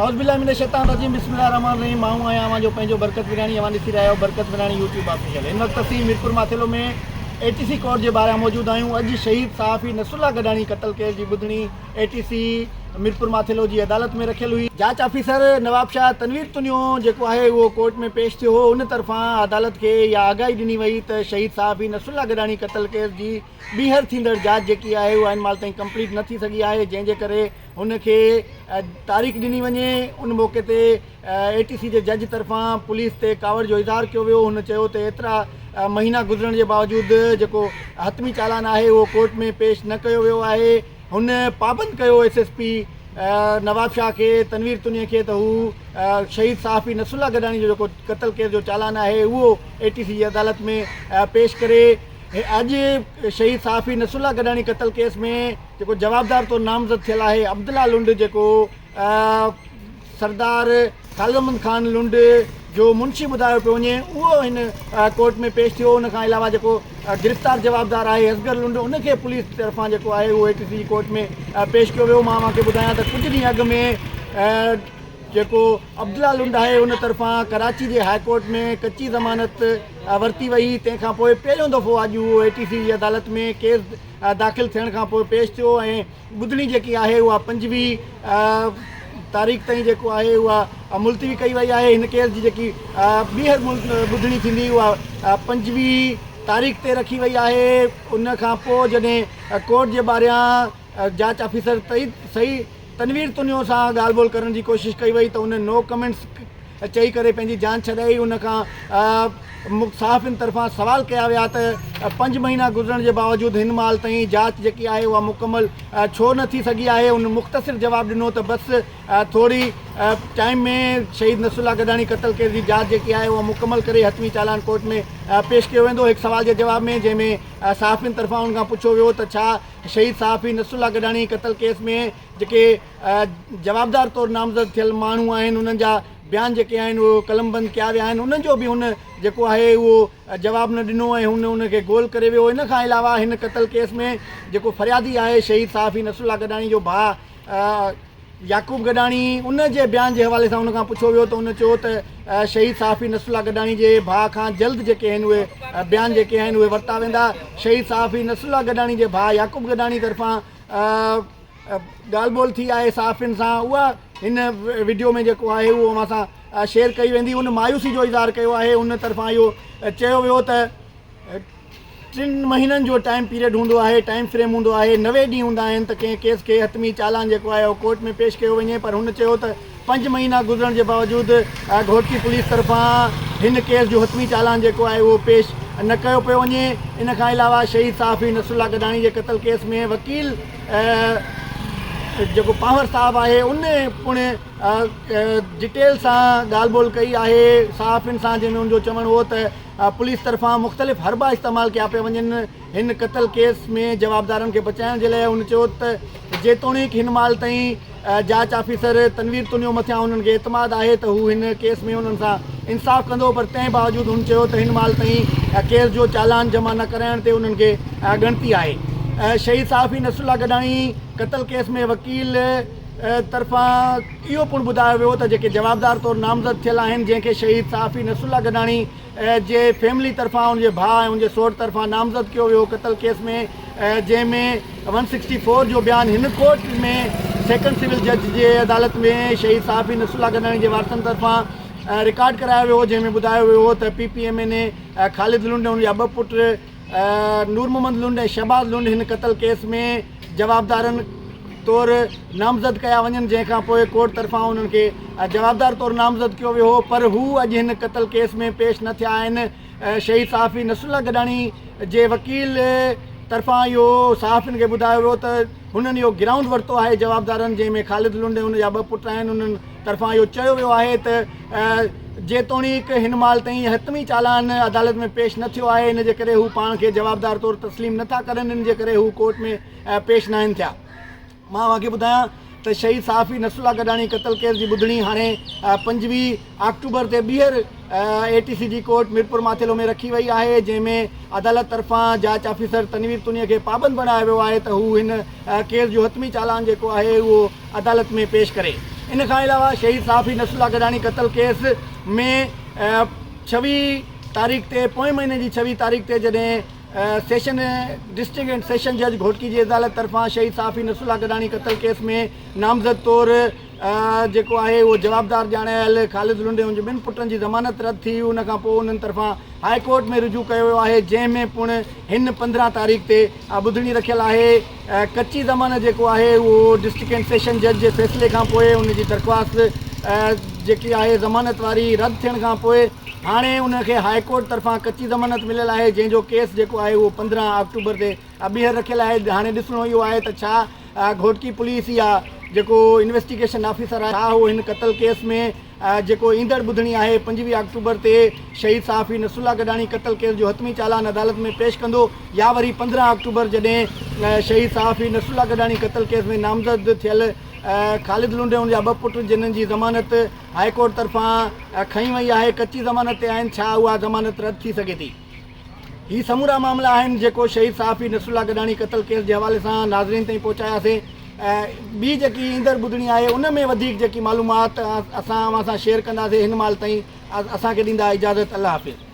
اعوذ بالله من الشيطان الرجيم بسم الله الرحمن الرحيم مان آهيان اوهان جو پنهنجو برڪت ويراڻي اوهان ڏسي رهيا آهيو برڪت ويراڻي يوٽيوب آفيشل هن وقت اسين ميرپور ماٿيلو ۾ اي ٽي سي ڪورٽ جي ٻاهران موجود آهيون اڄ شهيد صحافي نصرالله گڏاڻي قتل ڪيس جي ٻڌڻي اي ٽي سي ميرپور ماٿيلو جي عدالت ۾ رکيل هئي. جاچ آفيسر نوابشاهه تنوير تنيو جيڪو آهي اهو ڪورٽ ۾ پيش ٿيو هو ان طرفان عدالت کي اها آگاهي ڏني وئي ته شهيد صحافي نصرالله گڏاڻي قتل ڪيس جي ٻيهر ٿيندڙ جاچ جيڪي آهي اها هن مهل تائين ڪمپليٽ نه ٿي سگهي آهي جنهن جي ڪري هن کي تاريخ ڏني وڃي ان موقعي تي اي ٽي سي جي جج طرفان پوليس تي ڪاوڙ جو اظهار ڪيو ويو هن چيو ته ايترا مهينا گذرڻ جي باوجود جيڪو حتمي چالان آهي اهو ڪورٽ ۾ پيش نه ڪيو ويو آهي هن پابند ڪيو ايس ايس پي نوابشاهه کي تنوير تنيي کي ته هو شهيد صحافي نصرالله گڏاڻي جو جيڪو قتل ڪيس جو چالان آهي اهو اي ٽي سي جي عدالت ۾ پيش ڪري. اڄ شهيد صحافي نصرالله گڏاڻي قتل ڪيس ۾ جيڪو جوابدار طور نامزد ٿيل آهي عبدالله لنڊ جيڪو سردار خالد محمد خان لنڊ جو منشي ٻڌايو پيو وڃي اهو هن ڪورٽ ۾ پيش ٿيو ان کان علاوه جيڪو گرفتار جوابدار آهي اصغر لنڊ ان کي پوليس طرفان جيڪو آهي اهو اي ٽي سي جي ڪورٽ ۾ پيش ڪيو ويو مان اوهان کي ٻڌايان ته ڪجهه ڏينهن اڳ ۾ جيڪو عبدالله لنڊ آهي ان طرفان ڪراچي جي هاء ڪورٽ ۾ ڪچي ضمانت ورتي وئي تنهن کان پوء پهريون دفعو اڄ اهو اي ٽي سي جي عدالت ۾ ڪيس داخل ٿيڻ کان پوء پيش ٿيو ۽ ٻڌڻي جيڪي آهي اها 25 تاريخ تائين جيڪو آهي اها ملتوي ڪئي وئي آهي هن ڪيس جي جيڪي ٻيهر ٻڌڻي ٿيندي اها 25 تاريخ تي رکي وئي آهي ان کان پوء جڏهن ڪورٽ جي ٻاهريان جاچ آفيسر سعيد تنوير تنيو سان ڳالهه ٻولهه ڪرڻ جي ڪوشش ڪئي وئي ته ان نو ڪمينٽس چئي ڪري پنهنجي جان ڇڏائي ان کان صحافين طرفان سوال ڪيا ويا ته پنج مهينا گذرڻ جي باوجود هن مهل تائين جاچ جيڪي آهي اها مڪمل ڇو نه ٿي سگهي آهي ان مختصر جواب ڏنو ته بس ٿوري ٽائيم ۾ شهيد نصرالله گڏاڻي قتل ڪيس جي جاچ جيڪي آهي اها مڪمل ڪري حتمي چالان ڪورٽ ۾ پيش ڪيو ويندو هڪ سوال جي جواب ۾ جنهن ۾ صحافين طرفان ان کان پڇيو ويو ته ڇا شهيد صحافي نصرالله گڏاڻي قتل ڪيس ۾ جيڪي جوابدار طور نامزد ٿيل ماڻهو آهن انهن جا بيان جيڪي آهن اهي قلمبند ڪيا ويا آهن انهن جو به هن جيڪو آهي اهو جواب نه ڏنو ۽ هن ان کي گول ڪري ويو ان کان علاوه هن قتل ڪيس ۾ جيڪو فريادي آهي شهيد صحافي نصرالله گڏاڻي جو ڀاء يعقوب گڏاڻي ان جي بيان جي حوالي سان ان کان پڇيو ويو ته ان چيو ته شهيد صحافي نصرالله گڏاڻي جي ڀاء کان جلد جيڪي آهن اهي بيان جيڪي آهن اهي ورتا ويندا شهيد صحافي نصرالله گڏاڻي جي ڀاء يعقوب گڏاڻي طرفان ڳالهه ٻولهه ٿي آهي صحافين سان اها هن وڊيو ۾ جيڪو آهي اهو اوهان سان شيئر ڪئي ويندي ان مايوسي جو اظهار ڪيو آهي ان طرفان اهو چيو ويو ته ٽن مهينن جو ٽائيم پيريڊ هوندو آهي ٽائيم فريم هوندو آهي 90 ڏينهن هوندا آهن ته ڪنهن ڪيس کي حتمي چالان جيڪو آهي اهو ڪورٽ ۾ پيش ڪيو وڃي پر هن چيو ته پنج مهينا گذرڻ جي باوجود گهوٽڪي پوليس طرفان هن ڪيس جو حتمي چالان جيڪو آهي اهو پيش نه ڪيو پيو وڃي. ان کان علاوه شهيد صحافي نصرالله گڏاڻي جي قتل ڪيس ۾ وڪيل جيڪو پانور صاحب آهي ان پڻ ڊٽيل سان ڳالهه ٻولهه ڪئي آهي صحافين سان جنهن ۾ ان جو چوڻ هو ته پوليس طرفان مختلف حربا استعمال ڪيا پيا وڃن هن قتل ڪيس ۾ جوابدارن کي بچائڻ جي لاء هن چيو ته جيتوڻيڪ هن مهل تائين جاچ آفيسر تنوير تنيو مٿيان انهن کي اعتماد آهي ته هو هن ڪيس ۾ انهن سان انصاف ڪندو پر تنهن باوجود هن چيو ته هن مهل تائين ڪيس جو چالان جمع نه ڪرائڻ تي انهن کي ڳڻتي آهي. شهيد صحافي نصرالله گڏاڻي قتل ڪيس ۾ وڪيل طرفان اهو پڻ ٻڌايو ويو ته جيڪي جوابدار طور نامزد ٿيل آهن جنهن کي شهيد صحافي نصرالله گڏاڻي جي فيملي طرفان ان جي ڀاء ۽ ان جي سوٽ طرفان نامزد ڪيو ويو قتل ڪيس ۾ جنهن ۾ ون سڪسٽي فور جو بيان هن ڪورٽ ۾ سيڪنڊ سول جج جي عدالت ۾ شهيد صحافي نصرالله گڏاڻي جي وارثن طرفان رڪارڊ ڪرايو ويو هو جنهن ۾ ٻڌايو ويو هو ته P P M N A Khalid Lund ۽ ان جا ٻه پٽ نور محمد لنڊ ۽ شهباز لنڊ هن قتل ڪيس ۾ جوابدارن طور نامزد ڪيا وڃن جنهن کان پوء ڪورٽ طرفان انهن کي جوابدار طور نامزد ڪيو ويو هو پر هو اڄ هن قتل ڪيس ۾ پيش نه ٿيا آهن شهيد صحافي نصرالله گڏاڻي جي وڪيل طرفان اهو صحافين کي ٻڌايو ويو ته هنن اهو گرائونڊ ورتو آهي جوابدارن جنهن ۾ خالد لنڊ ۽ ان جا ٻه پٽ آهن انهن طرفان اهو چيو ويو آهي ته جيتوڻيڪ هن مهل تائين حتمي چالان عدالت ۾ پيش نه ٿيو آهي ان جي ڪري هو پاڻ کي جوابدار طور تسليم نه ٿا ڪرن ان جي ڪري هو ڪورٽ ۾ پيش ناهن ٿيا. مان اوهان کي ٻڌايان ته شهيد صحافي نصرالله گڏاڻي قتل ڪيس جي ٻڌڻي هاڻي 25 آڪٽوبر تي ٻيهر اي ٽي سي جي ڪورٽ ميرپور ماٿيلو ۾ رکي وئي آهي جنهن ۾ عدالت طرفان جاچ آفيسر تنوير تنيي کي پابند بڻايو ويو آهي ته هو هن ڪيس جو حتمي چالان جيڪو آهي اهو عدالت ۾ پيش ڪري. ان کان علاوه شهيد صحافي نصرالله گڏاڻي قتل ڪيس ۾ 26 تاريخ تي پوئين مهيني جي 26 تاريخ تي جڏهن سيشن ڊسٽرڪٽ اينڊ سيشن جج گهوٽڪي جي عدالت طرفان شهيد صحافي نصرالله گڏاڻي قتل ڪيس ۾ نامزد طور جيڪو آهي اهو جوابدار ڄاڻايل خالد لنڊ ۽ ان جي ٻن پٽن جي ضمانت رد ٿي ان کان پوء انهن طرفان هاء ڪورٽ ۾ رجوع ڪيو ويو آهي جنهن ۾ پڻ هن 15 تاريخ تي ٻڌڻي رکيل آهي ڪچي ضمانت جيڪو آهي اهو ڊسٽرڪٽ اينڊ سيشن جج جي فيصلي کان پوء ان جي درخواست جيڪي آهي ضمانت واري رد ٿيڻ کان پوء هاڻي ان کي هاء ڪورٽ طرفان ڪچي ضمانت مليل آهي جنهن جو ڪيس جيڪو آهي اهو 15 آڪٽوبر تي ٻيهر رکيل آهي هاڻي ڏسڻو اهو آهي ته ڇا گهوٽڪي پوليس يا جيڪو انويسٽيگيشن آفيسر آهي ڇا هو هن قتل ڪيس ۾ جيڪو ايندڙ ٻڌڻي آهي 25 آڪٽوبر تي شهيد صحافي نصرالله گڏاڻي قتل ڪيس جو حتمي چالان عدالت ۾ پيش ڪندو يا وري 15 آڪٽوبر جڏهن شهيد صحافي نصرالله گڏاڻي قتل ڪيس ۾ نامزد ٿيل خالد لنڊ ۽ ان جا ٻه پٽ جنھن جي ضمانت هاء ڪورٽ طرفان کنئي وئي آهي ڪچي ضمانت تي آهن ڇا اها ضمانت رد ٿي سگهي ٿي؟ هي سمورا معاملا آهن جيڪو شهيد صحافي نصرالله گڏاڻي قتل ڪيس جي حوالي سان ناظرين تائين پهچاياسين ۽ ٻي جيڪي ايندڙ ٻڌڻي آهي ان ۾ وڌيڪ جيڪي معلومات اسان اوهان سان شيئر ڪنداسين هن مهل تائين اسان کي ڏيندا اجازت الله حافظ.